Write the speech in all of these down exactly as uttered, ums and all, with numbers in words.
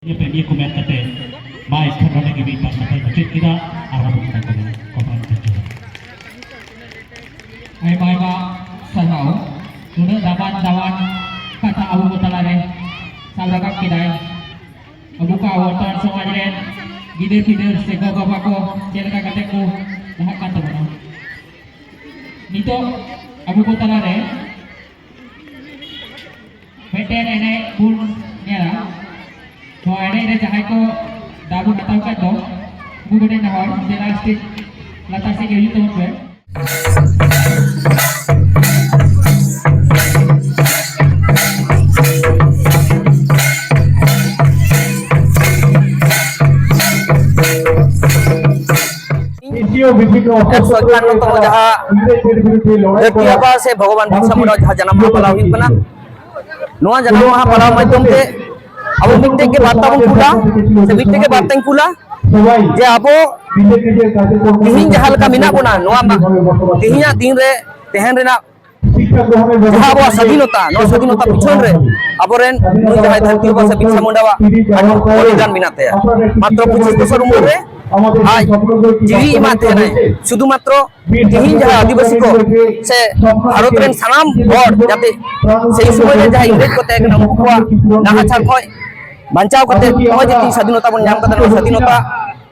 ᱱᱤᱭᱟᱹ ᱠᱚ ᱢᱮᱱ ᱠᱟᱛᱮ ᱢᱟ ᱮᱱᱠᱷᱟᱱ ᱱᱚᱰᱮ ᱜᱮ ᱢᱤᱫ ᱵᱟᱨ ᱠᱟᱛᱷᱟᱧ ᱢᱩᱪᱟᱹᱫ ᱠᱮᱫᱟ᱾ ᱟᱨ ᱟᱵᱚ ᱠᱚ ᱠᱚ ᱠᱚ ᱟᱭᱢᱟ ᱟᱭᱢᱟ ᱥᱟᱨᱦᱟᱣ᱾ ᱩᱱᱟᱹᱜ ᱫᱟᱢᱟᱱ ᱫᱟᱢᱟᱱ ᱠᱟᱛᱷᱟ ᱟᱵᱚ ᱠᱚ ᱛᱟᱞᱟᱨᱮ ᱥᱟᱵ ᱨᱟᱠᱟᱵ ᱠᱮᱫᱟᱭ᱾ ᱟᱵᱚ ᱠᱚ ᱟᱵᱚ ᱥᱟᱱᱛᱟᱲ ᱥᱚᱢᱟᱡᱽ ᱨᱮᱱ ᱜᱤᱫᱟᱹᱨ ᱯᱤᱫᱟᱹᱨ ᱥᱮ ᱜᱚ ᱵᱟᱵᱟ ᱠᱚ ᱪᱮᱫ ᱞᱮᱠᱟ ᱠᱟᱛᱮ ᱠᱚ ᱞᱟᱦᱟᱜ ᱠᱟᱱ ᱛᱟᱵᱚᱱᱟ᱾ ᱱᱤᱛᱚᱜ ᱟᱵᱚ ᱠᱚ ᱛᱟᱞᱟᱨᱮ ᱢᱤᱫᱴᱮᱱ ᱮᱱᱮᱡ ᱵᱚᱱ ᱧᱮᱞᱟ᱾ ᱱᱚᱣᱟ ᱮᱱᱮᱡ ᱨᱮ ᱡᱟᱦᱟᱸᱭ ᱠᱚ ᱫᱟᱣ ᱵᱚᱱ ᱦᱟᱛᱟᱣ ᱠᱟᱫ ᱫᱚ, ᱩᱱᱠᱩ ᱠᱚᱴᱷᱮᱱ ᱱᱮᱦᱚᱨ, ᱫᱮᱞᱟ ᱥᱴᱮᱡᱽ ᱞᱟᱛᱟᱨ ᱥᱮᱫ ᱜᱮ ᱦᱤᱡᱩᱜ ᱛᱟᱵᱚᱱ ᱯᱮ᱾ ᱮᱠᱥᱚ ᱮᱠᱟᱱᱱᱚ ᱛᱚᱢᱚ ᱡᱟᱦᱟᱸ ᱫᱷᱟᱹᱨᱛᱤ ᱟᱵᱟ ᱥᱮ ᱵᱷᱚᱜᱚᱵᱟᱱ ᱵᱤᱨᱥᱟ ᱢᱩᱱᱰᱟ ᱡᱟᱦᱟᱸ ᱡᱟᱱᱟᱢ ᱢᱟᱦᱟ ᱯᱟᱞᱟᱣ ᱦᱩᱭᱩᱜ ᱠᱟᱱᱟ, ᱱᱚᱣᱟ ᱡᱟᱱᱟᱢ ᱢᱟᱦᱟ ᱯᱟᱞᱟᱣ ᱢᱟᱫᱽᱫᱷᱚᱢ ᱛᱮ ᱟᱵᱚ ᱢᱤᱫᱴᱮᱡ ᱜᱮ ᱵᱟᱨᱛᱟ ᱵᱚᱱ ᱠᱩᱞᱟ, ᱥᱮ ᱢᱤᱫᱴᱮᱡ ᱜᱮ ᱵᱟᱨᱛᱟᱧ ᱠᱩᱞᱟ, ᱡᱮ ᱟᱵᱚ ᱛᱤᱦᱤᱧ ᱡᱟᱦᱟᱸ ᱞᱮᱠᱟ ᱢᱮᱱᱟᱜ ᱵᱚᱱᱟ, ᱱᱚᱣᱟ ᱢᱟ ᱛᱤᱦᱤᱧᱟᱜ ᱫᱤᱱ ᱨᱮ ᱛᱟᱦᱮᱱ ᱨᱮᱱᱟᱜ ᱡᱟᱦᱟᱸ ᱟᱵᱚᱣᱟᱜ ᱥᱟᱫᱷᱤᱱᱚᱛᱟ, ᱱᱚᱣᱟ ᱥᱟᱫᱷᱤᱱᱚᱛᱟ ᱯᱤᱪᱷᱚᱱ ᱨᱮ ᱟᱵᱚᱨᱮᱱ ᱱᱩᱭ ᱡᱟᱦᱟᱸᱭ ᱫᱷᱟᱹᱨᱛᱤ ᱵᱟᱵᱟ ᱥᱮ ᱵᱤᱨᱥᱟ ᱢᱩᱱᱰᱟᱣᱟᱜ ᱟᱹᱰᱤ ᱵᱚᱞᱤᱫᱟᱱ ᱢᱮᱱᱟᱜ ᱛᱟᱭᱟ᱾ ᱢᱟᱛᱨᱚ ᱯᱚᱸᱪᱤᱥ ᱵᱚᱪᱷᱚᱨ ᱩᱢᱮᱨ ᱨᱮ ᱟᱡ ᱡᱤᱣᱤ ᱮᱢᱟᱜ ᱛᱟᱦᱮᱱᱟᱭ ᱥᱩᱫᱷᱩ ᱢᱟᱛᱨᱚ ᱛᱤᱦᱤᱧ ᱡᱟᱦᱟᱸ ᱟᱹᱫᱤᱵᱟᱹᱥᱤ ᱠᱚ ᱥᱮ ᱵᱷᱟᱨᱚᱛ ᱨᱮᱱ ᱥᱟᱱᱟᱢ ᱦᱚᱲ ᱡᱟᱛᱮ ᱥᱮᱭ ᱥᱚᱢᱚᱭ ᱨᱮ ᱡᱟᱦᱟᱸ ᱤᱝᱨᱮᱡᱽ ᱠᱚ ᱛᱟᱦᱮᱸ ᱠᱟᱱᱟ, ᱩᱱᱠᱩ ᱠᱚᱣᱟᱜ ᱱᱟᱦᱟᱪᱟᱨ ᱠᱷᱚᱱ ᱵᱟᱧᱪᱟᱣ ᱠᱟᱛᱮ ᱱᱚᱜᱼᱚᱭ ᱡᱮ ᱛᱤᱦᱤᱧ ᱥᱟᱫᱷᱤᱱᱚᱛᱟ ᱵᱚᱱ ᱧᱟᱢ ᱠᱟᱫᱟ, ᱱᱚᱣᱟ ᱥᱟᱫᱷᱤᱱᱚᱛᱟ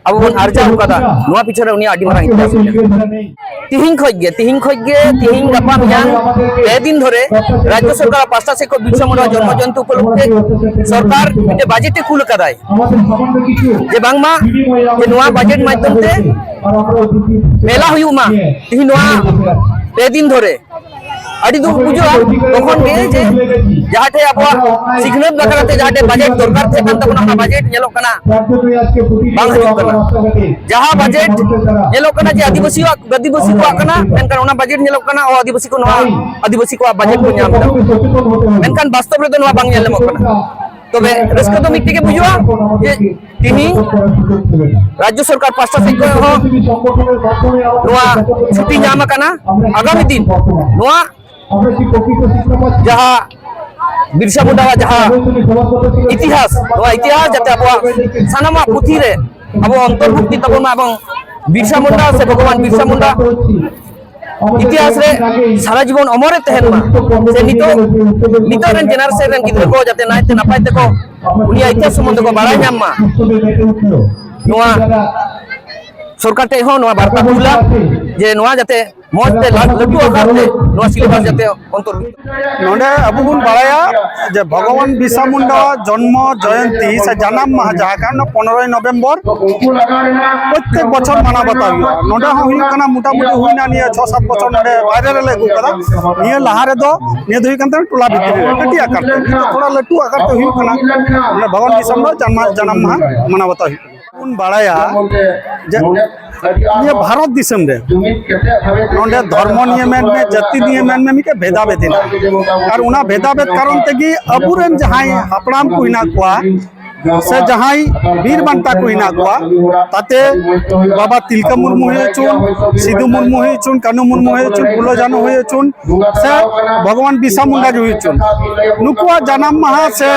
ᱟᱵᱚ ᱵᱚᱱ ᱟᱨᱡᱟᱣ ᱠᱟᱫᱟ, ᱱᱚᱣᱟ ᱯᱤᱪᱷᱚᱱ ᱨᱮ ᱩᱱᱤᱭᱟᱜ ᱟᱹᱰᱤ ᱢᱟᱨᱟᱝ ᱤᱛᱤᱦᱟᱥ ᱢᱮᱱᱟᱜᱼᱟ᱾ ᱛᱤᱦᱤᱧ ᱠᱷᱚᱡ ᱜᱮ, ᱛᱤᱦᱤᱧ ᱠᱷᱚᱡ ᱜᱮ, ᱛᱤᱦᱤᱧ, ᱜᱟᱯᱟ, ᱢᱮᱭᱟᱝ ᱯᱮ ᱫᱤᱱ ᱫᱷᱚᱨᱮ ᱨᱟᱡᱽᱡᱚ ᱥᱚᱨᱠᱟᱨ ᱯᱟᱦᱴᱟ ᱥᱮᱫ ᱠᱷᱚᱱ ᱵᱤᱨᱥᱟ ᱢᱩᱱᱰᱟ ᱡᱚᱱᱢᱚ ᱡᱚᱭᱚᱱᱛᱤ ᱩᱯᱚᱞᱚᱠᱠᱷᱮ ᱥᱚᱨᱠᱟᱨ ᱢᱤᱫᱴᱮᱱ ᱵᱟᱡᱮᱴ ᱮ ᱠᱩᱞ ᱟᱠᱟᱫᱟᱭ, ᱡᱮ ᱵᱟᱝᱢᱟ ᱡᱮ ᱱᱚᱣᱟ ᱵᱟᱡᱮᱴ ᱢᱟᱫᱽᱫᱷᱚᱢ ᱛᱮ ᱢᱮᱞᱟ ᱦᱩᱭᱩᱜ ᱢᱟ᱾ ᱛᱤᱦᱤᱧ ᱱᱚᱣᱟ ᱯᱮ ᱫᱤᱱ ᱫᱷᱚᱨᱮ ᱟᱹᱰᱤ ᱫᱩᱠ ᱵᱩᱡᱷᱟᱹᱜᱼᱟ ᱛᱚᱠᱷᱚᱱ ᱜᱮ, ᱡᱮ ᱡᱟᱦᱟᱸ ᱴᱷᱮᱡ ᱟᱵᱚᱣᱟᱜ ᱥᱤᱠᱷᱱᱟᱹᱛ ᱵᱟᱠᱷᱨᱟ ᱛᱮ ᱡᱟᱦᱟᱸ ᱴᱷᱮᱡ ᱵᱟᱡᱮᱴ ᱫᱚᱨᱠᱟᱨ ᱛᱟᱦᱮᱸ ᱠᱟᱱ ᱛᱟᱵᱚᱱᱟ, ᱚᱱᱟ ᱵᱟᱡᱮᱴ ᱧᱮᱞᱚᱜ ᱠᱟᱱᱟ ᱵᱟᱝ ᱦᱤᱡᱩᱜ ᱠᱟᱱᱟ᱾ ᱡᱟᱦᱟᱸ ᱵᱟᱡᱮᱴ ᱧᱮᱞᱚᱜ ᱠᱟᱱᱟ ᱡᱮ ᱟᱹᱫᱤᱵᱟᱹᱥᱤᱭᱟᱜ, ᱟᱹᱫᱤᱵᱟᱹᱥᱤ ᱠᱚᱣᱟᱜ ᱠᱟᱱᱟ, ᱢᱮᱱᱠᱷᱟᱱ ᱚᱱᱟ ᱵᱟᱡᱮᱴ ᱧᱮᱞᱚᱜ ᱠᱟᱱᱟ ᱚ ᱟᱹᱫᱤᱵᱟᱹᱥᱤ ᱠᱚᱣᱟᱜ, ᱟᱹᱫᱤᱵᱟᱹᱥᱤ ᱠᱚᱣᱟᱜ ᱵᱟᱡᱮᱴ ᱠᱚ ᱧᱟᱢ ᱮᱫᱟ, ᱢᱮᱱᱠᱷᱟᱱ ᱵᱟᱥᱛᱚᱵ ᱨᱮᱫᱚ ᱱᱚᱣᱟ ᱵᱟᱝ ᱧᱮᱞ ᱧᱟᱢᱚᱜ ᱠᱟᱱᱟ᱾ ᱛᱚᱵᱮ ᱨᱟᱹᱥᱠᱟᱹ ᱫᱚ ᱢᱤᱫᱴᱮᱡ ᱜᱮ ᱵᱩᱡᱷᱟᱹᱜᱼᱟ ᱡᱮ ᱛᱤᱦᱤᱧ ᱨᱟᱡᱽᱡᱚ ᱥᱚᱨᱠᱟᱨ ᱯᱟᱦᱴᱟ ᱥᱮᱫ ᱠᱷᱚᱱ ᱦᱚᱸ ᱱᱚᱣᱟ ᱪᱷᱩᱴᱤ ᱧᱟᱢ ᱟᱠᱟᱱᱟ᱾ ᱟᱜᱟᱢᱤ ᱫᱤᱱ ᱱᱚᱣᱟ ᱡᱟᱦᱟᱸ ᱵᱤᱨᱥᱟ ᱢᱩᱱᱰᱟᱣᱟᱜ ᱡᱟᱦᱟᱸ ᱤᱛᱤᱦᱟᱥ, ᱱᱚᱣᱟ ᱤᱛᱤᱦᱟᱥ ᱡᱟᱛᱮ ᱟᱵᱚᱣᱟᱜ ᱥᱟᱱᱟᱢᱟᱜ ᱯᱩᱛᱷᱤ ᱨᱮ ᱟᱵᱚ ᱚᱱᱛᱚᱨᱵᱷᱩᱠᱛᱤ ᱛᱟᱵᱚᱱ ᱢᱟ, ᱮᱵᱚᱝ ᱵᱤᱨᱥᱟ ᱢᱩᱱᱰᱟ ᱥᱮ ᱵᱷᱚᱜᱚᱵᱟᱱ ᱵᱤᱨᱥᱟ ᱢᱩᱱᱰᱟ ᱤᱛᱤᱦᱟᱥ ᱨᱮ ᱥᱟᱨᱟ ᱡᱤᱵᱚᱱ ᱚᱢᱚᱨ ᱮ ᱛᱟᱦᱮᱱ ᱢᱟ, ᱥᱮ ᱱᱤᱛᱚᱜ, ᱱᱤᱛᱚᱜ ᱨᱮᱱ ᱡᱮᱱᱟᱨᱮᱥᱚᱱ ᱨᱮᱱ ᱜᱤᱫᱽᱨᱟᱹ ᱠᱚ ᱡᱟᱛᱮ ᱱᱟᱭᱛᱮ ᱱᱟᱯᱟᱭ ᱛᱮᱠᱚ ᱩᱱᱤᱭᱟᱜ ᱤᱛᱤᱦᱟᱥ ᱥᱚᱢᱵᱚᱱᱫᱷᱮ ᱠᱚ ᱵᱟᱲᱟᱭ ᱧᱟᱢ ᱢᱟ᱾ ᱱᱚᱣᱟ ᱥᱚᱨᱠᱟᱨ ᱴᱷᱮᱱ ᱦᱚᱸ ᱱᱚᱣᱟ ᱵᱟᱨᱛᱟ ᱠᱩᱞᱟ ᱡᱮ ᱱᱚᱣᱟ ᱡᱟᱛᱮ ᱢᱚᱡᱽ ᱛᱮ ᱞᱟ-, ᱞᱟᱹᱴᱩ ᱟᱠᱟᱨ ᱛᱮ ᱱᱚᱣᱟ ᱥᱤᱞᱮᱵᱟᱥ ᱡᱟᱛᱮ ᱚᱱᱛᱚᱨ᱾ ᱱᱚᱰᱮ ᱟᱵᱚ ᱵᱚᱱ ᱵᱟᱲᱟᱭᱟ ᱡᱮ ᱵᱷᱚᱜᱚᱵᱟᱱ ᱵᱤᱨᱥᱟ ᱢᱩᱱᱰᱟᱣᱟᱜ ᱡᱚᱱᱢᱚ ᱡᱚᱭᱚᱱᱛᱤ ᱥᱮ ᱡᱟᱱᱟᱢ ᱢᱟᱦᱟ, ᱡᱟᱦᱟᱸ ᱠᱟᱱᱟ ᱯᱚᱱᱨᱚᱭ ᱱᱚᱵᱷᱮᱢᱵᱚᱨ, ᱯᱨᱚᱛᱛᱮᱠ ᱵᱚᱪᱷᱚᱨ ᱢᱟᱱᱟᱣ ᱵᱟᱛᱟᱣ ᱦᱩᱭᱩᱜᱼᱟ᱾ ᱱᱚᱰᱮ ᱦᱚᱸ ᱦᱩᱭᱩᱜ ᱠᱟᱱᱟ, ᱢᱚᱴᱟᱢᱩᱴᱤ ᱦᱩᱭᱱᱟ ᱱᱤᱭᱟᱹ ᱪᱷᱚ ᱥᱟᱛ ᱵᱚᱪᱷᱚᱨ ᱱᱚᱰᱮ ᱵᱟᱭᱨᱮ ᱨᱮᱞᱮ ᱟᱹᱜᱩ ᱠᱟᱫᱟ᱾ ᱱᱤᱭᱟᱹ ᱞᱟᱦᱟ ᱨᱮᱫᱚ, ᱱᱤᱭᱟᱹ ᱫᱚ ᱦᱩᱭᱩᱜ ᱠᱟᱱ ᱛᱟᱦᱮᱸᱱᱟ ᱴᱚᱞᱟ ᱵᱷᱤᱛᱨᱤ ᱨᱮ ᱠᱟᱹᱴᱤᱡ ᱟᱠᱟᱨ ᱛᱮ, ᱱᱤᱛᱚᱜ ᱛᱷᱚᱲᱟ ᱞᱟᱹᱴᱩ ᱟᱠᱟᱨ ᱛᱮ ᱦᱩᱭᱩᱜ ᱠᱟᱱᱟ᱾ ᱱᱚᱰᱮ ᱵᱷᱚᱜᱚᱵᱟᱱ ᱵᱤᱨᱥᱟ ᱢᱩᱱᱰᱟ ᱡᱟᱱᱢᱟ-, ᱡᱟᱱᱟᱢ ᱢᱟᱦᱟ ᱢᱟᱱᱟᱣ ᱵᱟᱛᱟᱣ ᱦᱩᱭᱩᱜ ᱠᱟᱱᱟ᱾ ᱵᱚᱱ ᱵᱟᱲᱟᱭᱟ ᱡᱮ ᱱᱤᱭᱟᱹ ᱵᱷᱟᱨᱚᱛ ᱫᱤᱥᱚᱢ ᱨᱮ ᱱᱚᱰᱮ ᱫᱷᱚᱨᱢᱚ ᱱᱤᱭᱮ ᱢᱮᱱ ᱢᱮ, ᱡᱟᱹᱛᱤ ᱱᱤᱭᱮ ᱢᱮᱱ ᱢᱮ, ᱢᱤᱫᱴᱮᱡ ᱵᱷᱮᱫᱟ ᱵᱷᱮᱫ ᱦᱮᱱᱟᱜᱼᱟ᱾ ᱟᱨ ᱚᱱᱟ ᱵᱷᱮᱫᱟ ᱵᱷᱮᱫ ᱠᱟᱨᱚᱱ ᱛᱮᱜᱮ ᱟᱵᱚᱨᱮᱱ ᱡᱟᱦᱟᱸᱭ ᱦᱟᱯᱲᱟᱢ ᱠᱚ ᱦᱮᱱᱟᱜ ᱠᱚᱣᱟ ᱥᱮ ᱡᱟᱦᱟᱸᱭ ᱵᱤᱨ ᱵᱟᱱᱴᱟ ᱠᱚ ᱦᱮᱱᱟᱜ ᱠᱚᱣᱟ, ᱛᱟᱛᱮ ᱵᱟᱵᱟ ᱛᱤᱞᱠᱟᱹ ᱢᱩᱨᱢᱩ ᱦᱩᱭ ᱦᱚᱪᱚᱱ, ᱥᱤᱫᱩ ᱢᱩᱨᱢᱩ ᱦᱩᱭ ᱦᱚᱪᱚᱱ, ᱠᱟᱹᱱᱩ ᱢᱩᱨᱢᱩ ᱦᱩᱭ ᱦᱚᱪᱚᱱ, ᱯᱷᱩᱞᱳ ᱡᱷᱟᱱᱳ ᱦᱩᱭ ᱦᱚᱪᱚᱱ, ᱥᱮ ᱵᱷᱚᱜᱚᱵᱟᱱ ᱵᱤᱨᱥᱟ ᱢᱩᱱᱰᱟ ᱜᱮ ᱦᱩᱭ ᱦᱚᱪᱚᱱ, ᱱᱩᱠᱩᱣᱟᱜ ᱡᱟᱱᱟᱢ ᱢᱟᱦᱟ ᱥᱮ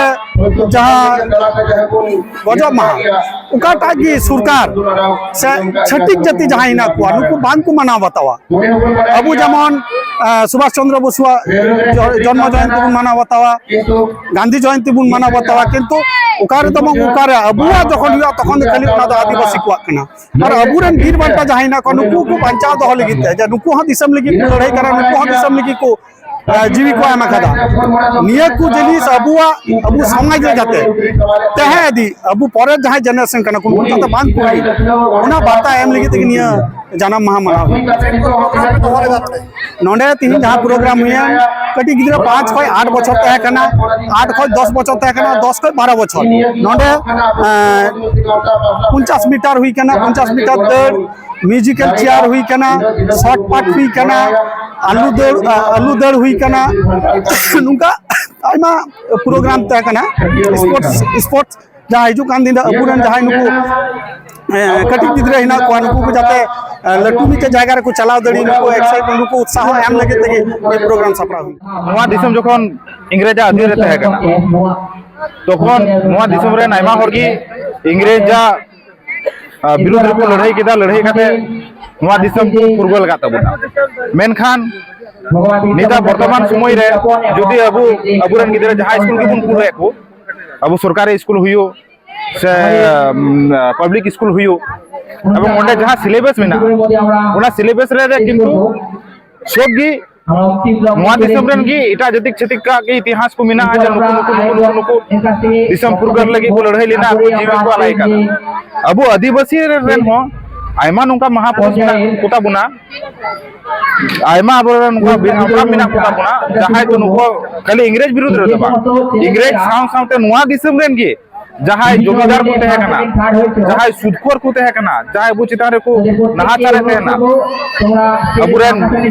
ᱡᱟᱦᱟᱸ ᱜᱚᱡᱚᱜ ᱢᱟᱦᱟ, ᱚᱠᱟᱴᱟᱜ ᱜᱮ ᱥᱚᱨᱠᱟᱨ ᱥᱮ ᱪᱷᱟᱹᱛᱤᱠ ᱡᱟᱹᱛᱤ ᱡᱟᱦᱟᱸᱭ ᱦᱮᱱᱟᱜ ᱠᱚᱣᱟ, ᱱᱩᱠᱩ ᱵᱟᱝ ᱠᱚ ᱢᱟᱱᱟᱣ ᱵᱟᱛᱟᱣᱟ᱾ ᱟᱵᱚ ᱡᱮᱢᱚᱱ, ᱟᱸ, ᱥᱩᱵᱷᱟᱥ ᱪᱚᱱᱫᱨᱚ ᱵᱚᱥᱩᱣᱟᱜ ᱡᱚ-, ᱡᱚᱱᱢᱚ ᱡᱚᱭᱚᱱᱛᱤ ᱵᱚᱱ ᱢᱟᱱᱟᱣ ᱵᱟᱛᱟᱣᱟ, ᱜᱟᱱᱫᱷᱤ ᱡᱚᱭᱚᱱᱛᱤ ᱵᱚᱱ ᱢᱟᱱᱟᱣ ᱵᱟᱛᱟᱣᱟ, ᱠᱤᱱᱛᱩ ᱚᱠᱟᱨᱮ ᱛᱟᱵᱚᱱ, ᱚᱠᱟᱨᱮ ᱟᱵᱚᱣᱟᱜ ᱡᱚᱠᱷᱚᱱ ᱦᱩᱭᱩᱜᱼᱟ, ᱛᱚᱠᱷᱚᱱ ᱫᱚ ᱠᱷᱟᱹᱞᱤ ᱚᱱᱟ ᱫᱚ ᱟᱹᱫᱤᱵᱟᱹᱥᱤ ᱠᱚᱣᱟᱜ ᱠᱟᱱᱟ᱾ ᱟᱨ ᱟᱵᱚᱨᱮᱱ ᱵᱤᱨ ᱵᱟᱱᱴᱟ ᱡᱟᱦᱟᱸᱭ ᱦᱮᱱᱟᱜ ᱠᱚᱣᱟ, ᱱᱩᱠᱩ ᱠᱚ ᱵᱟᱧᱪᱟᱣ ᱫᱚᱦᱚ ᱞᱟᱹᱜᱤᱫ ᱛᱮ, ᱡᱮ ᱱᱩᱠᱩ ᱦᱚᱸ ᱫᱤᱥᱚᱢ ᱞᱟᱹᱜᱤᱫ ᱠᱚ ᱞᱟᱹᱲᱦᱟᱹᱭ ᱠᱟᱱᱟ, ᱱᱩᱠᱩ ᱦᱚᱸ ᱫᱤᱥᱚᱢ ᱞᱟᱹᱜᱤᱫ ᱠᱚ, ᱟᱸ, ᱡᱤᱣᱤ ᱠᱚ ᱮᱢ ᱟᱠᱟᱫᱟ᱾ ᱱᱤᱭᱟᱹ ᱠᱚ ᱡᱤᱱᱤᱥ ᱟᱵᱚᱣᱟᱜ, ᱟᱵᱚ ᱥᱚᱢᱟᱡᱽ ᱨᱮ ᱡᱟᱛᱮ ᱛᱟᱦᱮᱸ ᱤᱫᱤ, ᱟᱵᱚ ᱯᱚᱨᱮᱨ ᱡᱟᱦᱟᱸᱭ ᱡᱮᱱᱟᱨᱮᱥᱚᱱ ᱠᱟᱱᱟ ᱠᱚ, ᱩᱱᱠᱩ ᱡᱟᱛᱮ ᱵᱟᱝ ᱠᱚ ᱦᱩᱭᱩᱜ, ᱚᱱᱟ ᱵᱟᱨᱛᱟ ᱮᱢ ᱞᱟᱹᱜᱤᱫ ᱛᱮᱜᱮ ᱱᱤᱭᱟᱹ ᱡᱟᱱᱟᱢ ᱢᱟᱦᱟ ᱢᱟᱱᱟᱣ ᱦᱩᱭᱩᱜ ᱠᱟᱱᱟ᱾ ᱱᱚᱰᱮ ᱛᱤᱦᱤᱧ ᱡᱟᱦᱟᱸ ᱯᱨᱳᱜᱨᱟᱢ ᱦᱩᱭᱮᱱ, ᱠᱟᱹᱴᱤᱡ ᱜᱤᱫᱽᱨᱟᱹ ᱯᱟᱸᱪ ᱠᱷᱚᱱ ᱟᱴ ᱵᱚᱪᱷᱚᱨ ᱛᱟᱦᱮᱸ ᱠᱟᱱᱟ, ᱟᱴ ᱠᱷᱚᱱ ᱫᱚᱥ ᱵᱚᱪᱷᱚᱨ ᱛᱟᱦᱮᱸ ᱠᱟᱱᱟ, ᱫᱚᱥ ᱠᱷᱚᱱ ᱵᱟᱨᱚ ᱵᱚᱪᱷᱚᱨ᱾ ᱱᱚᱰᱮ, ᱮᱸ, ᱯᱚᱧᱪᱟᱥ ᱢᱤᱴᱟᱨ ᱦᱩᱭ ᱠᱟᱱᱟ, ᱯᱚᱧᱪᱟᱥ ᱢᱤᱴᱟᱨ ᱫᱟᱹᱲ, ᱢᱤᱣᱡᱤᱠᱮᱞ ᱪᱮᱭᱟᱨ ᱦᱩᱭ ᱠᱟᱱᱟ, ᱥᱚᱴ ᱯᱟᱴ ᱦᱩᱭ ᱠᱟᱱᱟ, ᱟᱞᱩ ᱫᱟᱹᱲ, ᱟ, ᱟᱞᱩ ᱫᱟᱹᱲ ᱦᱩᱭ ᱠᱟᱱᱟ᱾ ᱱᱚᱝᱠᱟ ᱟᱭᱢᱟ ᱯᱨᱳᱜᱨᱟᱢ ᱛᱟᱦᱮᱸ ᱠᱟᱱᱟ, ᱥᱯᱳᱨᱴᱥ, ᱥᱯᱳᱨᱴᱥ ᱡᱟᱦᱟᱸ ᱦᱤᱡᱩᱜ ᱠᱟᱱ ᱫᱤᱱ ᱨᱮ ᱟᱵᱚᱨᱮᱱ ᱡᱟᱦᱟᱸᱭ ᱱᱩᱠᱩ ᱠᱟᱹᱴᱤᱡ ᱜᱤᱫᱽᱨᱟᱹ ᱦᱮᱱᱟᱜ ᱠᱚᱣᱟ, ᱱᱩᱠᱩ ᱠᱚ ᱡᱟᱛᱮ ᱞᱟᱹᱴᱩ ᱢᱤᱫᱴᱮᱱ ᱡᱟᱭᱜᱟ ᱨᱮᱠᱚ ᱪᱟᱞᱟᱣ ᱫᱟᱲᱮᱭᱟᱜ, ᱱᱩᱠᱩ ᱮᱠᱥᱟᱭᱤᱴ, ᱱᱩᱠᱩ ᱩᱛᱥᱟᱦᱚ ᱮᱢ ᱞᱟᱹᱜᱤᱫ ᱛᱮᱜᱮ ᱱᱚᱣᱟ ᱯᱨᱳᱜᱨᱟᱢ ᱥᱟᱯᱲᱟᱣ ᱦᱩᱭᱩᱜᱼᱟ᱾ ᱱᱚᱣᱟ ᱫᱤᱥᱚᱢ ᱡᱚᱠᱷᱚᱱ ᱤᱝᱨᱮᱡᱽᱟᱜ ᱟᱹᱫᱷᱤᱱ ᱨᱮ ᱛᱟᱦᱮᱸ ᱠᱟᱱᱟ, ᱛᱚᱠᱷᱚᱱ ᱱᱚᱣᱟ ᱫᱤᱥᱚᱢ ᱨᱮᱱ ᱟᱭᱢᱟ ᱦᱚᱲ ᱜᱮ ᱤᱝᱨᱮᱡᱽᱟᱜ ᱵᱤᱨᱩᱫᱷ ᱨᱮᱠᱚ ᱞᱟᱹᱲᱦᱟᱹᱭ ᱠᱮᱫᱟ᱾ ᱞᱟᱹᱲᱦᱟᱹᱭ ᱠᱟᱛᱮ ᱱᱚᱣᱟ ᱫᱤᱥᱚᱢ ᱠᱚ ᱯᱷᱩᱨᱜᱟᱹᱞ ᱟᱠᱟᱫ ᱛᱟᱵᱚᱱᱟ᱾ ᱢᱮᱱᱠᱷᱟᱱ ᱱᱤᱛᱟᱜ ᱵᱚᱨᱛᱚᱢᱟᱱ ᱥᱚᱢᱚᱭ ᱨᱮ ᱡᱩᱫᱤ ᱟᱵᱚ, ᱟᱵᱚᱨᱮᱱ ᱜᱤᱫᱽᱨᱟᱹ ᱡᱟᱦᱟᱸ ᱥᱠᱩᱞ ᱜᱮᱵᱚᱱ ᱠᱩᱞᱮᱫ ᱠᱚ, ᱟᱵᱚ ᱥᱚᱨᱠᱟᱨᱤ ᱥᱠᱩᱞ ᱦᱩᱭᱩᱜ ᱥᱮ ᱯᱟᱵᱽᱞᱤᱠ ᱥᱠᱩᱞ ᱦᱩᱭᱩᱜ, ᱮᱵᱚᱝ ᱚᱸᱰᱮ ᱡᱟᱦᱟᱸ ᱥᱤᱞᱮᱵᱟᱥ ᱢᱮᱱᱟᱜᱼᱟ, ᱚᱱᱟ ᱥᱤᱞᱮᱵᱟᱥ ᱨᱮ ᱠᱤᱱᱛᱩ ᱥᱚᱵ ᱜᱮ ᱱᱚᱣᱟ ᱫᱤᱥᱚᱢ ᱨᱮᱱ ᱜᱮ ᱮᱴᱟᱜ ᱡᱟᱹᱛᱤ ᱪᱷᱟᱹᱛᱤᱠ ᱠᱚᱣᱟᱜ ᱜᱮ ᱤᱛᱤᱦᱟᱥ ᱠᱚ ᱢᱮᱱᱟᱜᱼᱟ, ᱡᱮ ᱱᱩᱠᱩ, ᱱᱩᱠᱩ, ᱱᱩᱠᱩ, ᱱᱩᱠᱩ, ᱱᱩᱠᱩ ᱫᱤᱥᱚᱢ ᱯᱷᱩᱨᱜᱟᱹᱞ ᱞᱟᱹᱜᱤᱫ ᱠᱚ ᱞᱟᱹᱲᱦᱟᱹᱭ ᱞᱮᱱᱟ, ᱟᱠᱚ ᱡᱤᱣᱤ ᱠᱚ ᱟᱞᱟᱭ ᱠᱟᱫᱟ᱾ ᱟᱵᱚ ᱟᱹᱫᱤᱵᱟᱹᱥᱤ ᱨᱮᱱ ᱦᱚᱸ ᱟᱭᱢᱟ ᱱᱚᱝᱠᱟ ᱢᱟᱦᱟᱯᱩᱨᱩᱥ ᱢᱮᱱᱟᱜ ᱠᱚᱛᱟ ᱵᱚᱱᱟ, ᱟᱭᱢᱟ ᱟᱵᱚᱨᱮᱱ ᱱᱚᱝᱠᱟ ᱵᱤᱨ ᱦᱟᱯᱲᱟᱢ ᱢᱮᱱᱟᱜ ᱠᱚᱛᱟ ᱵᱚᱱᱟ, ᱡᱟᱦᱟᱸᱭ ᱫᱚ ᱱᱩᱠᱩ ᱠᱷᱟᱹᱞᱤ ᱤᱝᱨᱮᱡᱽ ᱵᱤᱨᱩᱫᱽ ᱨᱮᱫᱚ ᱵᱟᱝ, ᱤᱝᱨᱮᱡᱽ ᱥᱟᱶ ᱥᱟᱶᱛᱮ ᱱᱚᱣᱟ ᱫᱤᱥᱚᱢ ᱨᱮᱱ ᱜᱮ ᱡᱟᱦᱟᱸᱭ ᱡᱚᱢᱤᱫᱟᱨ ᱠᱚ ᱛᱟᱦᱮᱸ ᱠᱟᱱᱟ, ᱡᱟᱦᱟᱸᱭ ᱥᱩᱫᱽᱠᱷᱳᱨ ᱠᱚ ᱛᱟᱦᱮᱸ ᱠᱟᱱᱟ, ᱡᱟᱦᱟᱸᱭ ᱟᱵᱚ ᱪᱮᱛᱟᱱ ᱨᱮᱠᱚ ᱱᱟᱦᱟᱪᱟᱨᱮᱫ ᱛᱟᱦᱮᱱᱟ, ᱟᱵᱚᱨᱮᱱ,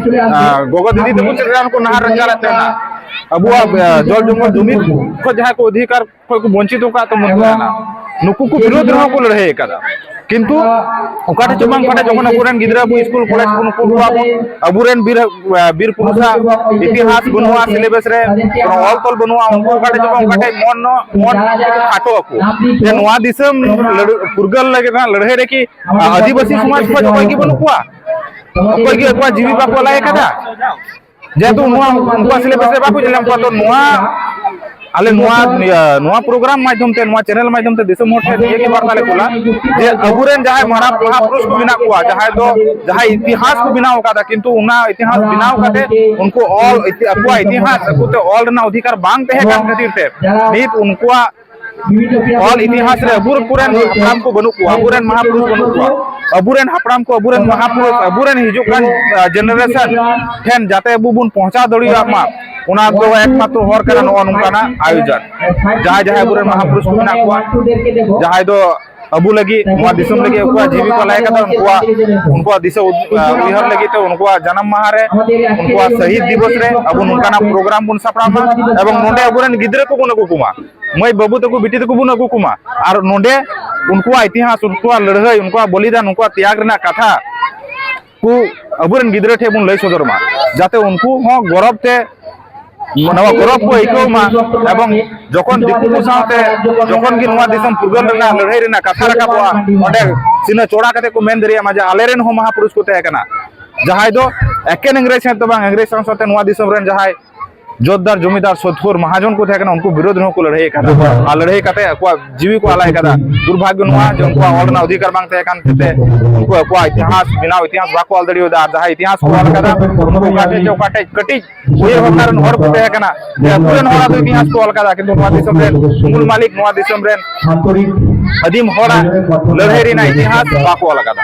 ᱟ, ᱜᱚᱜᱚ ᱫᱤᱫᱤ ᱛᱟᱠᱚ ᱪᱮᱛᱟᱱ ᱨᱮᱠᱚ ᱱᱟᱦᱟᱪᱟᱨᱮᱫ ᱛᱟᱦᱮᱱᱟ, ᱟᱵᱚᱣᱟᱜ, ᱟ, ᱡᱚᱞ ᱡᱚᱝᱜᱚᱞ ᱡᱚᱢᱤ ᱠᱷᱚᱱ ᱡᱟᱦᱟᱸᱭ ᱠᱚ ᱚᱫᱷᱤᱠᱟᱨ ᱠᱷᱚᱱ ᱠᱚ ᱵᱚᱧᱪᱤᱛ ᱟᱠᱟᱫ ᱛᱟᱵᱚᱱ ᱛᱟᱦᱮᱱᱟ, ᱱᱩᱠᱩ ᱠᱚ ᱵᱤᱨᱳᱫᱷ ᱨᱮᱦᱚᱸ ᱠᱚ ᱞᱟᱹᱲᱦᱟᱹᱭ ᱟᱠᱟᱫᱟ᱾ ᱠᱤᱱᱛᱩ ᱚᱠᱟ ᱴᱷᱮᱡ ᱪᱚ ᱵᱟᱝ ᱚᱠᱟ ᱴᱷᱮᱡ ᱡᱚᱠᱷᱚᱱ ᱟᱵᱚᱨᱮᱱ ᱜᱤᱫᱽᱨᱟᱹ ᱟᱵᱚ ᱥᱠᱩᱞ ᱠᱚᱞᱮᱡᱽ ᱵᱚᱱ ᱠᱩᱞ ᱠᱚᱣᱟ ᱵᱚᱱ, ᱟᱵᱚᱨᱮᱱ ᱵᱤᱨ, ᱵᱤᱨ ᱯᱩᱨᱩᱥᱟᱜ ᱤᱛᱤᱦᱟᱥ ᱵᱟᱹᱱᱩᱜᱼᱟ ᱥᱤᱞᱮᱵᱟᱥ ᱨᱮ, ᱠᱳᱱᱳ ᱚᱞ ᱛᱚᱞ ᱵᱟᱹᱱᱩᱜᱼᱟ, ᱩᱱᱠᱩ ᱚᱠᱟ ᱴᱷᱮᱡ ᱪᱚ ᱵᱟᱝ ᱚᱠᱟ ᱴᱷᱮᱡ ᱢᱚᱱ, ᱢᱚᱱ ᱠᱷᱟᱴᱚ ᱟᱠᱚ ᱡᱮ ᱱᱚᱣᱟ ᱫᱤᱥᱚᱢ ᱞᱟᱹᱲ-, ᱯᱷᱩᱨᱜᱟᱹᱞ ᱞᱟᱹᱜᱤᱫ ᱨᱮᱱᱟᱜ ᱞᱟᱹᱲᱦᱟᱹᱭ ᱨᱮ ᱠᱤ ᱟᱹᱫᱤᱵᱟᱹᱥᱤ ᱥᱚᱢᱟᱡᱽ ᱠᱷᱚᱱ ᱚᱠᱚᱭ ᱜᱮ ᱵᱟᱹᱱᱩᱜ ᱠᱚᱣᱟ? ᱚᱠᱚᱭ ᱜᱮ ᱟᱠᱚᱣᱟᱜ ᱡᱤᱣᱤ ᱵᱟᱠᱚ ᱟᱞᱟᱭ ᱟᱠᱟᱫᱟ? ᱡᱮᱦᱮᱛᱩ ᱱᱚᱣᱟ ᱩᱱᱠᱩᱣᱟᱜ ᱥᱤᱞᱮᱵᱟᱥ ᱨᱮ ᱵᱟᱠᱚ ᱧᱮᱞ ᱧᱟᱢ ᱠᱚᱣᱟ, ᱛᱚ ᱱᱚᱣᱟ ᱟᱞᱮ ᱱᱚᱣᱟ, ᱤᱭᱟᱹ, ᱱᱚᱣᱟ ᱯᱨᱳᱜᱨᱟᱢ ᱢᱟᱫᱽᱫᱷᱚᱢ ᱛᱮ, ᱱᱚᱣᱟ ᱪᱮᱱᱮᱞ ᱢᱟᱫᱽᱫᱷᱚᱢ ᱛᱮ ᱫᱤᱥᱚᱢ ᱦᱚᱲ ᱴᱷᱮᱱ ᱱᱤᱭᱟᱹ ᱜᱮ ᱵᱟᱨᱛᱟ ᱞᱮ ᱠᱩᱞᱟ ᱡᱮ ᱟᱵᱚᱨᱮᱱ ᱡᱟᱦᱟᱸᱭ ᱢᱟᱨᱟᱝ ᱢᱟᱦᱟᱯᱩᱨᱩᱥ ᱠᱚ ᱢᱮᱱᱟᱜ ᱠᱚᱣᱟ, ᱡᱟᱦᱟᱸᱭ ᱫᱚ, ᱡᱟᱦᱟᱸᱭ ᱤᱛᱤᱦᱟᱥ ᱠᱚ ᱵᱮᱱᱟᱣ ᱟᱠᱟᱫᱟ, ᱠᱤᱱᱛᱩ ᱚᱱᱟ ᱤᱛᱤᱦᱟᱥ ᱵᱮᱱᱟᱣ ᱠᱟᱛᱮ ᱩᱱᱠᱩ ᱚᱞ ᱤᱛᱤ-, ᱟᱠᱚᱣᱟᱜ ᱤᱛᱤᱦᱟᱥ ᱟᱠᱚᱛᱮ ᱚᱞ ᱨᱮᱱᱟᱜ ᱚᱫᱷᱤᱠᱟᱨ ᱵᱟᱝ ᱛᱟᱦᱮᱸ ᱠᱟᱱ ᱠᱷᱟᱹᱛᱤᱨ ᱛᱮ ᱱᱤᱛ ᱩᱱᱠᱩᱣᱟᱜ ᱚᱞ ᱤᱛᱤᱦᱟᱥ ᱨᱮ ᱟᱵᱚ ᱠᱚᱨᱮᱱ ᱦᱟᱯᱲᱟᱢ ᱠᱚ ᱵᱟᱹᱱᱩᱜ ᱠᱚᱣᱟ, ᱟᱵᱚᱨᱮᱱ ᱢᱟᱦᱟᱯᱩᱨᱩᱥ ᱵᱟᱹᱱᱩᱜ ᱠᱚᱣᱟ᱾ ᱟᱵᱚᱨᱮᱱ ᱦᱟᱯᱲᱟᱢ ᱠᱚ, ᱟᱵᱚᱨᱮᱱ ᱢᱟᱦᱟᱯᱩᱨᱩᱥ, ᱟᱵᱚᱨᱮᱱ ᱦᱤᱡᱩᱜ ᱠᱟᱱ, ᱟ, ᱡᱮᱱᱟᱨᱮᱥᱚᱱ ᱴᱷᱮᱱ ᱡᱟᱛᱮ ᱟᱵᱚ ᱵᱚᱱ ᱯᱳᱸᱣᱪᱷᱟᱣ ᱫᱟᱲᱮᱭᱟᱜ ᱢᱟ, ᱚᱱᱟ ᱫᱚ ᱮᱠᱢᱟᱛᱨᱚ ᱦᱚᱨ ᱠᱟᱱᱟ ᱱᱚᱜᱼᱚ ᱱᱚᱝᱠᱟᱱᱟᱜ ᱟᱭᱳᱡᱚᱱ᱾ ᱡᱟᱦᱟᱸᱭ ᱡᱟᱦᱟᱸᱭ ᱟᱵᱚᱨᱮᱱ ᱢᱟᱦᱟᱯᱩᱨᱩᱥ ᱠᱚ ᱢᱮᱱᱟᱜ ᱠᱚᱣᱟ, ᱡᱟᱦᱟᱸᱭ ᱫᱚ ᱟᱵᱚ ᱞᱟᱹᱜᱤᱫ, ᱱᱚᱣᱟ ᱫᱤᱥᱚᱢ ᱞᱟᱹᱜᱤᱫ ᱟᱠᱚᱣᱟᱜ ᱡᱤᱣᱤ ᱠᱚ ᱟᱞᱟᱭ ᱠᱟᱫᱟ, ᱩᱱᱠᱩᱣᱟᱜ, ᱩᱱᱠᱩᱣᱟᱜ ᱫᱤᱥᱟᱹ ᱩᱫ-, ᱟ, ᱩᱭᱦᱟᱹᱨ ᱞᱟᱹᱜᱤᱫ ᱛᱮ, ᱩᱱᱠᱩᱣᱟᱜ ᱡᱟᱱᱟᱢ ᱢᱟᱦᱟ ᱨᱮ, ᱩᱱᱠᱩᱣᱟᱜ ᱥᱟᱹᱦᱤᱫ ᱫᱤᱵᱚᱥ ᱨᱮ ᱟᱵᱚ ᱱᱚᱝᱠᱟᱱᱟᱜ ᱯᱨᱳᱜᱨᱟᱢ ᱵᱚᱱ ᱥᱟᱯᱲᱟᱣ ᱢᱟ ᱮᱵᱚᱝ ᱱᱚᱰᱮ ᱟᱵᱚᱨᱮᱱ ᱜᱤᱫᱽᱨᱟᱹ ᱠᱚᱵᱚᱱ ᱟᱹᱜᱩ ᱠᱚᱢᱟ, ᱢᱟᱹᱭ ᱵᱟᱹᱵᱩ ᱛᱟᱠᱚ, ᱵᱤᱴᱤ ᱛᱟᱠᱚ ᱵᱚᱱ ᱟᱹᱜᱩ ᱠᱚᱢᱟ᱾ ᱟᱨ ᱱᱚᱰᱮ ᱩᱱᱠᱩᱣᱟᱜ ᱤᱛᱤᱦᱟᱥ, ᱩᱱᱠᱩᱣᱟᱜ ᱞᱟᱹᱲᱦᱟᱹᱭ, ᱩᱱᱠᱩᱣᱟᱜ ᱵᱚᱞᱤᱫᱟᱱ, ᱩᱱᱠᱩᱣᱟᱜ ᱛᱮᱭᱟᱜ ᱨᱮᱱᱟᱜ ᱠᱟᱛᱷᱟ ᱠᱚ ᱟᱵᱚᱨᱮᱱ ᱜᱤᱫᱽᱨᱟᱹ ᱴᱷᱮᱱ ᱵᱚᱱ ᱞᱟᱹᱭ ᱥᱚᱫᱚᱨ ᱢᱟ, ᱡᱟᱛᱮ ᱩᱱᱠᱩ ᱦᱚᱸ ᱜᱚᱨᱚᱵ ᱛᱮ, ᱱᱚᱣᱟ ᱜᱚᱨᱚᱵ ᱠᱚ ᱟᱹᱭᱠᱟᱹᱣ ᱢᱟ᱾ ᱮᱵᱚᱝ ᱡᱚᱠᱷᱚᱱ ᱫᱤᱠᱩ ᱠᱚ ᱥᱟᱶᱛᱮ ᱡᱚᱠᱷᱚᱱ ᱜᱮ ᱱᱚᱣᱟ ᱫᱤᱥᱚᱢ ᱯᱷᱩᱨᱜᱟᱹᱞ ᱨᱮᱱᱟᱜ ᱞᱟᱹᱲᱦᱟᱹᱭ ᱨᱮᱱᱟᱜ ᱠᱟᱛᱷᱟ ᱨᱟᱠᱟᱵᱚᱜᱼᱟ, ᱚᱸᱰᱮ ᱥᱤᱱᱟᱹ ᱪᱚᱲᱟ ᱠᱟᱛᱮ ᱠᱚ ᱢᱮᱱ ᱫᱟᱲᱮᱭᱟᱜ ᱢᱟ ᱡᱮ ᱟᱞᱮᱨᱮᱱ ᱦᱚᱸ ᱢᱟᱦᱟᱯᱩᱨᱩᱥ ᱠᱚ ᱛᱟᱦᱮᱸ ᱠᱟᱱᱟ, ᱡᱟᱦᱟᱸᱭ ᱫᱚ ᱮᱠᱮᱱ ᱤᱝᱨᱮᱡᱽ ᱥᱟᱶ ᱫᱚ ᱵᱟᱝ, ᱤᱝᱨᱮᱡᱽ ᱥᱟᱶ ᱥᱟᱶᱛᱮ ᱱᱚᱣᱟ ᱫᱤᱥᱚᱢ ᱨᱮᱱ ᱡᱟᱦᱟᱸᱭ ᱡᱳᱛᱫᱟᱨ, ᱡᱚᱢᱤᱫᱟᱨ, ᱥᱚᱛᱠᱩᱨ ᱢᱟᱦᱟᱡᱚᱱ ᱠᱚ ᱛᱟᱦᱮᱸ ᱠᱟᱱᱟ, ᱩᱱᱠᱩ ᱵᱤᱨᱳᱫᱷ ᱨᱮᱦᱚᱸ ᱠᱚ ᱞᱟᱹᱲᱦᱟᱹᱭ ᱟᱠᱟᱫᱟ᱾ ᱟᱨ ᱞᱟᱹᱲᱦᱟᱹᱭ ᱠᱟᱛᱮ ᱟᱠᱚᱣᱟᱜ ᱡᱤᱣᱤ ᱠᱚ ᱟᱞᱟᱭ ᱟᱠᱟᱫᱟ᱾ ᱫᱩᱨᱵᱷᱟᱜᱽᱭᱚ ᱱᱚᱣᱟ ᱡᱮ ᱩᱱᱠᱩᱣᱟᱜ ᱚᱞ ᱨᱮᱱᱟᱜ ᱚᱫᱷᱤᱠᱟᱨ ᱵᱟᱝ ᱛᱟᱦᱮᱸ ᱠᱟᱱ ᱠᱷᱟᱹᱛᱤᱨ ᱩᱱᱠᱩ ᱟᱠᱚᱣᱟᱜ ᱤᱛᱤᱦᱟᱥ, ᱵᱮᱱᱟᱣ ᱤᱛᱤᱦᱟᱥ ᱵᱟᱠᱚ ᱚᱞ ᱫᱟᱲᱮᱭᱟᱫᱟ᱾ ᱟᱨ ᱡᱟᱦᱟᱸᱭ ᱤᱛᱤᱦᱟᱥ ᱠᱚ ᱚᱞ ᱟᱠᱟᱫᱟ, ᱩᱱᱠᱩ ᱚᱠᱟ ᱴᱷᱮᱡ ᱪᱚ ᱚᱠᱟ ᱴᱷᱮᱡ ᱠᱟᱹᱴᱤᱡ ᱩᱭᱦᱟᱹᱨ ᱵᱷᱟᱵᱽᱱᱟ ᱨᱮᱱ ᱦᱚᱲ ᱠᱚ ᱛᱟᱦᱮᱸ ᱠᱟᱱᱟ ᱡᱮ ᱟᱠᱚᱨᱮᱱ ᱦᱚᱲᱟᱜ ᱫᱚ ᱤᱛᱤᱦᱟᱥ ᱠᱚ ᱚᱞ ᱟᱠᱟᱫᱟ, ᱠᱤᱱᱛᱩ ᱱᱚᱣᱟ ᱫᱤᱥᱚᱢ ᱨᱮᱱ ᱢᱩᱞ ᱢᱟᱹᱞᱤᱠ, ᱱᱚᱣᱟ ᱫᱤᱥᱚᱢ ᱨᱮᱱ ᱟᱹᱫᱤᱢ ᱦᱚᱲᱟᱜ ᱞᱟᱹᱲᱦᱟᱹᱭ ᱨᱮᱱᱟᱜ ᱤᱛᱤᱦᱟᱥ ᱵᱟᱠᱚ ᱚᱞ ᱟᱠᱟᱫᱟ᱾